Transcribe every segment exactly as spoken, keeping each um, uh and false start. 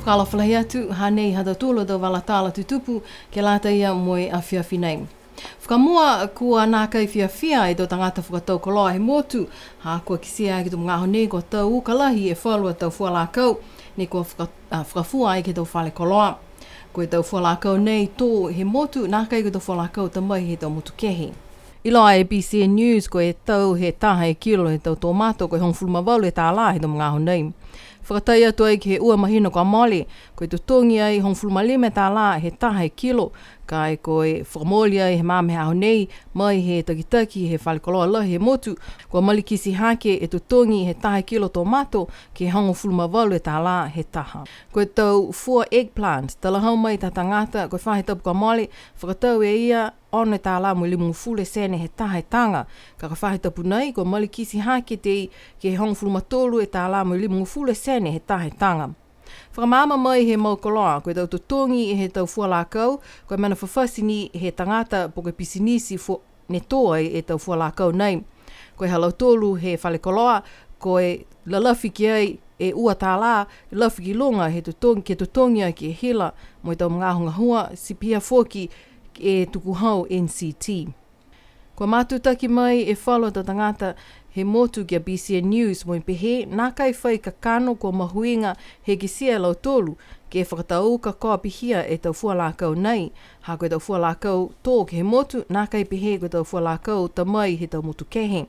Fakaalofa lahi atu, hanei ha tautolu a tau vala tala tutupu ke lata ia mo e afiafi nei. Fakamua, kua nākai fiafia e tau tagata fakatau koloa he motu, ha kua kitia ke he tau magaaho nei kua tau uka lahi e falu a tau fua lākau, ne kua faka-, a, fakafua ai ke he tau fale koloa. Ko e tau fua lākau nei tō he motu, nākai ko e tau fua lākau ta mai he tau motu kehe. Iloa e BCN News, ko e tau he taha e kilo he tau tomato, ko e hogofulu ma valu e tālā he tau magaaho nei. Fakatai atu ai ke he ua mahina kua mole, ko e totogi ai hogofulu ma lima e tālā he taha e kilo, ka e ko e fakamooli ai he magaaho nei, mai he takitaki he fale koloa lahi he motu, kua malikiti hake e totogi he taha e kilo tomato ke hogofulu ma valu e tālā he taha. Ko e tau fua eggplant, talahau mai e taha tagata, ko e faahi tapu kua mole, fakatau e ia ono e tālā mo e limagofulu e sene he taha e taga. Ka ko e faahi tapu nei, kua malikiti hake tei ke hogofulu ma tolu e tālā mo e limagofulu e sene he taha e taga. Fakamaama mai he mau koloa, ko e tau totogi he tau fua lākau, ko e mena fafati ni he tagata po ke pisinisi fo-, ne tō ai e tau fua lākau nei. Ko e ha lautolu he fale koloa, ko e lalafi ki ai e ua tālā, lafi ki luga he totogi, ke totogi aki e hila, mo e tau magaaho gahua, ti pihia foki e tukuhau NCT. Kua matutaki mai e falu a tau tagata he motu ki a BCN News mo e pehē, nākai fai kakano kua mahuiga he kitia e lautolu, ke fakatau ka kua pihia e tau fua lākau nei, ha ko e tau fua lākau tō ke he motu, nākai pehē ko e tau fua lākau ta mai he tau motu kehe.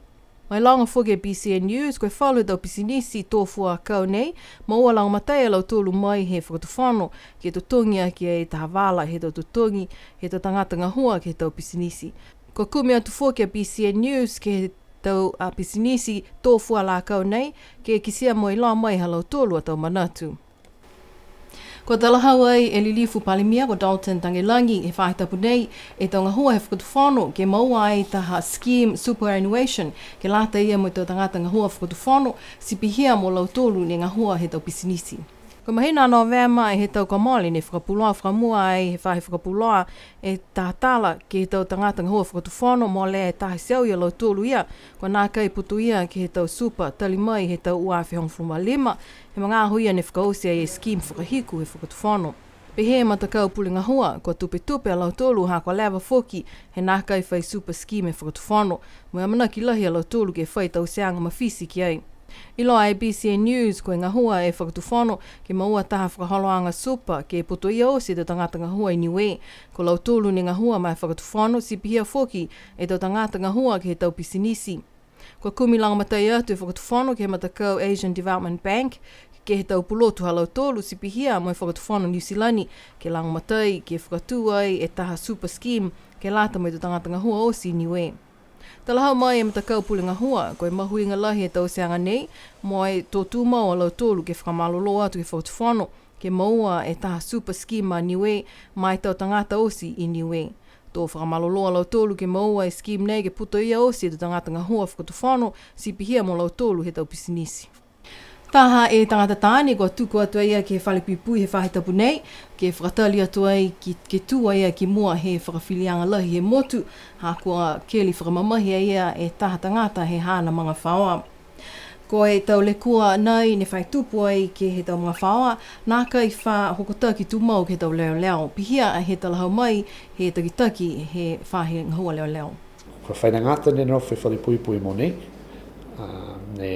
Mailoga foki e BCN News, ko e falu he tau pisinisi tō fua lākau nei, moua lagomatai e lautolu mai he fakatufono, ke totogi aki e taha vala he tau totogi, he tau tagata gahua ke he tau pisinisi. Kua kumi atu foki a BCN News ke he tau a pisinisi tō fua lākau nei, ke kitia mo e iloa mai ha lautolu a tau manatu. Kua talahau ai e Lilifu Palemia ko Dalton Tagelagi he faahi tapu nei, e tau gahua he fakatufono, ke moua ai taha scheme superannuation, ke lata ia mo e tau tagata gahua fakatufono, ti pihia mo lautolu ne gahua he tau pisinisi. Ko e mahina a Novema he tau kua mole ne fakapuloa fakamua ai he faahi fakapuloa e taha tala ke he tau tagata gahua fakatufono, molea e taha e teau ia lautolu ia, kua nākai putoia ke he tau super, tali mai he tau ua afe hogofulu ma lima, he magaaho ia ne fakaoti ai e scheme fakahiku he fakatufono. Pehē e matakau pule gahua, kua tupetupe a lautolu ha kua leva foki he nākai fai super scheme e fakatufono, mo e amanaki lahi a lautolu ke fai tauteaga mafiti ki ai. Iloa e BCN News, ko e gahua e fakatufono ke moua taha fakaholoaga super, ke putoia oti e tau tagata gahua i Niue. Ko lautolu ne gahua ma e fakatufono, ti pihia foki e tau tagata gahua ke he tau pisinisi. Kua kumi lagomatai atu e fakatufono ke he matakau Asian Development Bank, ke he tau pulotu ha lautolu, ti pihia mo e fakatufono Niu Silani, ke lagomatai, ke fakatū ai e taha super scheme, ke lata mo e tau tagata gahua oti i Niue. Talahau mai e matakau pule gahua, ko e mahuiga lahi e tauteaga nei, mo e to tumau a lautolu ke fakamalolō atu ke he fakatufono, ke moua e taha super scheme ma Niue, ma e tau tagata oti i Niue. To fakamalolō a lautolu ke moua e scheme nei ke putoia oti e tau tagata gahua fakatufono, ti pihia mo lautolu he tau pisinisi. Taha e tagata taane kua tuku atu a ia ke he fale puipui he faahi tapu nei, ke fakatali atu ai ki, ke tū a ia ki mua he fakafiliaga lahi he motu, ha kua keli fakamamahi a ia e taha tagata he haana magafaoa. Ko e tau lekua nei ne fai tupu ai ke he tau magafaoa, nākai fa hokotaki tumau ke he tau leoleo. Pihia he talahau mai he takitaki he faahi gahua leoleo. Ko e fai tagata ne nofo he fale puipui mogonei, a, ne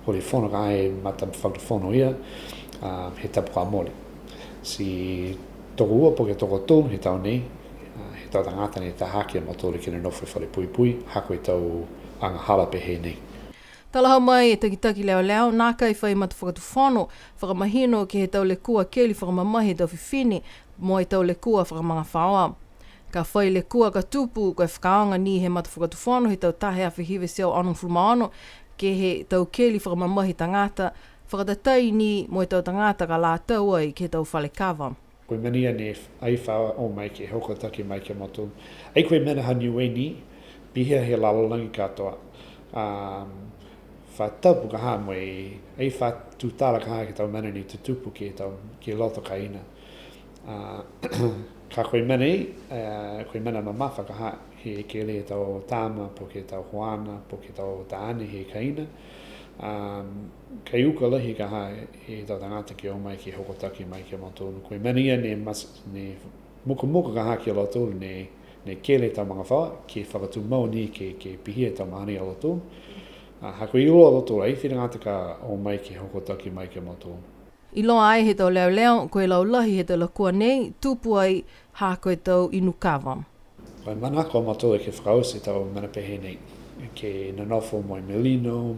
holi fono ka e mata fakatufono ia, a, he tapu kua mole. Ti tokoua po ke tokotolu he tau nei, a, he tau tagata ne taha aki a mautolu ke ne nofo he fale puipui, ha ko e tau agahala pehē nei. Talahau mai e takitaki leoleo, nākai fai matafakatufono fakamahino ke he tau lekua keli fakamamahi he tau fifine mo e tau lekua fakamagafaoa. Ka fai lekua ka tupu, ko e fakaaoga ni he matafakatufono he tau taha e afe hiva e teau onogofulu ma ono, ke he tau keli fakamamahi tagata, fakatatai ni mo e tau tagata ka lā tau ai ke he tau fale kava. Ko e mena ia ne ai fa o mai ke hokotaki mai ke he motu. Ai ko e mena ha Niue ni, pihia he lalolagi katoa. Um, fa tapu ka ha mo e, ai fa tutala ka ha ke he tau mena ne tutupu ke he tau, ke he loto kaina. A, ka ko e mena ia, a, ko e mena mamafa ka ha, he kele he tau tama, po ke tau huana, po ke tau taane he kaina. Um, ka e uka lahi ka ha e tau tagata ke o mai ke hokotaki mai ki a mautolu. Ko e mena ia ne mas-, ne mukamuka ka ha ki a lautolu ne, ne kele tau magafaoa, ke fakatumau ni ke, ke pihia e tau mahani a lautolu. A, ha ko e iloa a lautolu ai, fai tagata ka o mai ke hokotaki mai ki a mautolu. Iloa ai he tau leoleo, ko e laulahi he tau lekua nei, tupu ai ha ko e tau inu kava. Ko e manako a mautolu ke fakaoti e tau mena pehē nei, ke nonofo mo e melino,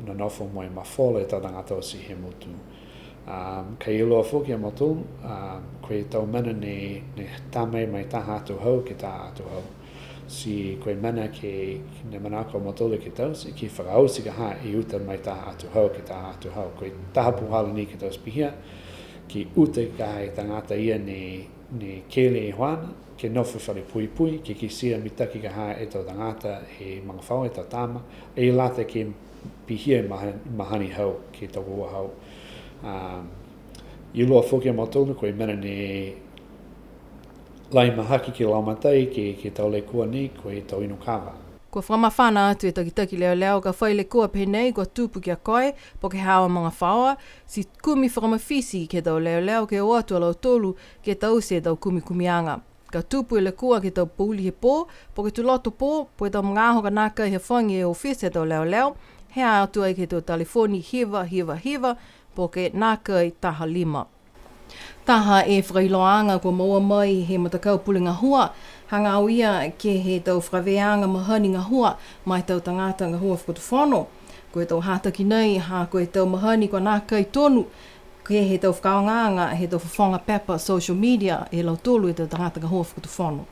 nonofo mo e mafola e tau tagata oti he motu. Um, ka e iloa foki a mautolu, um, ko e tau mena ne, ne tā mai mai taha atuhau ke taha atuhau. Ti ko e mena ke, ne manako a mautolu ke taute, ke fakaoti ka ha e uta mai taha atuhau ke taha atuhau. Ko e taha puhala ni ke taute pihia, ke uta ka ha e tagata ia ne, ne kele e hoana, ke nofo fale puipui, ke kitia mitaki ka ha e tau tagata he magafaoa, e tau tama, e lata ke pihia e maha-, mahani hau, ke tau ua hau. Um, iloa foki a mautolu, ko e mena ne lahi mahaki ke lagomatai ke, ke he tau lekua nei, ko e tau inu kava. Kua fakamafana atu e takitaki leoleo ka fai lekua pehē nei kua tupu ki a koe, po ke haau a magafaoa, ti kumi fakamafiti ke he tau leoleo ke o atu a lautolu ke taute e tau kumikumiaga. Ka tupu e lekua ke he tau pouli he pō, po ke tuloto pō, po ke tau magaaho ka nākai hafagi e ofisa he tau leoleo, he atu ai ke he tau telefoni hiva, hiva, hiva, po ke nākai taha lima. Taha e fakailoaaga kua moua mai he matakau pule gahua, hagaao ia ke he tau fakavēaga mahani gahua ma e tau tagata gahua fakatufono. Ko e tau hataki nei, ha ko e tau mahani kua nākai tonu, ke he tau fakaaogaaga he tau fofoga pepa social media e lautolu e tau tagata gahua fakatufono.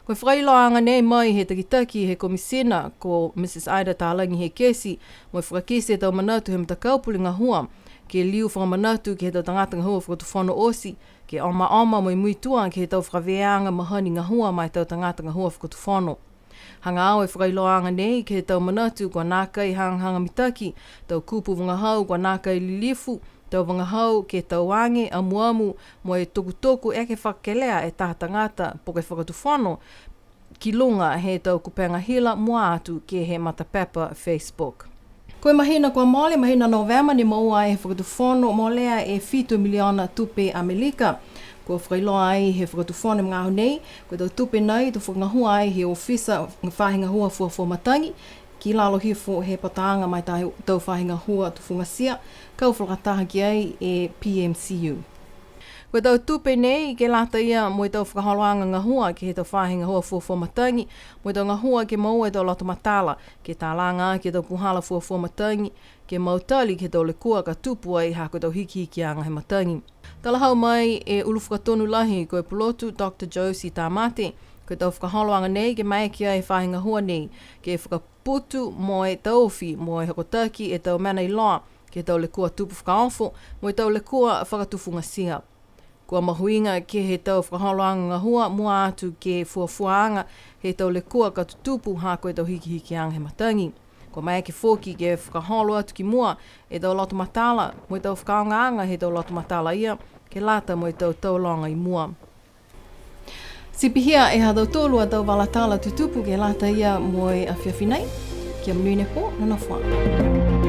Ko e fakailoaaga nei mai he takitaki he Komisina ko Mrs Ida Talagi Hekesi, mo e fakakite e tau manatu he matakau pule gahua, ke liu fakamanatu ke he tau tagata gahua fakatufono oti, ke omaoma mo e muitua ke he tau fakavēaga mahani gahua ma e tau tagata gahua fakatufono. Hagaao e fakailoaaga nei ke he tau manatu kua nākai hagahaga mitaki, tau kupu vagahau kua nākai lilifu, tau vagahau ke tau age, amuamu, mo e tokutoku eke fakakelea e taha tagata po ke fakatufono, ki luga he tau kupega hila mua atu ke he matapepa Facebook. Ko e mahina kua mole, mahina Novema, ne moua ai he fakatufono molea e fitu miliona tupe Amelika. Kua fakailoa ai he fakatufono he magaaho nei, ko e tau tupe nei to fakagahua ai he ofisa faahi gahua fuafua matagi, ki lalo hifo he pataaga ma e tau, tau faahi gahua tufugatia, kau fakalataha ki ai e P M C U. Ko e tau tupe nei, ke lata ia mo e tau fakaholoaga gahua ke he tau faahi gahua fuafua matagi, mo e tau gahua ke moua e tau loto matala, ke talaga aki e tau puhala fuafua matagi, ke mautali ke he tau lekua ka tupu ai ha ko e tau hikihikiaga he matagi. Talahau mai e ulu fakatonu lahi ko e pulotu Doctor Josie Tamate, ko e tau fakaholoaga nei ke maeke ai he faahi gahua nei, ke fakaputu mo e taofi mo e hokotaki e tau mena iloa, ke he tau lekua tupu fakaofo, mo e tau lekua fakatufugatia. Kua mahuiga ke he tau fakaholoaga gahua mua atu ke fuafuaaga he tau lekua ka tutupu ha ko e tau hikihikiaga he matagi. Kua maeke foki ke fakaholo atu ki mua e tau loto matala, mo e tau fakaaogaaga he tau loto matala ia, ke lata mo e tau tau loga i mua. Ti pihia e ha tautolu a tau vala tala tutupu ke lata ia mo e afiafi nei. Kia monuina e pō, nonofo ā.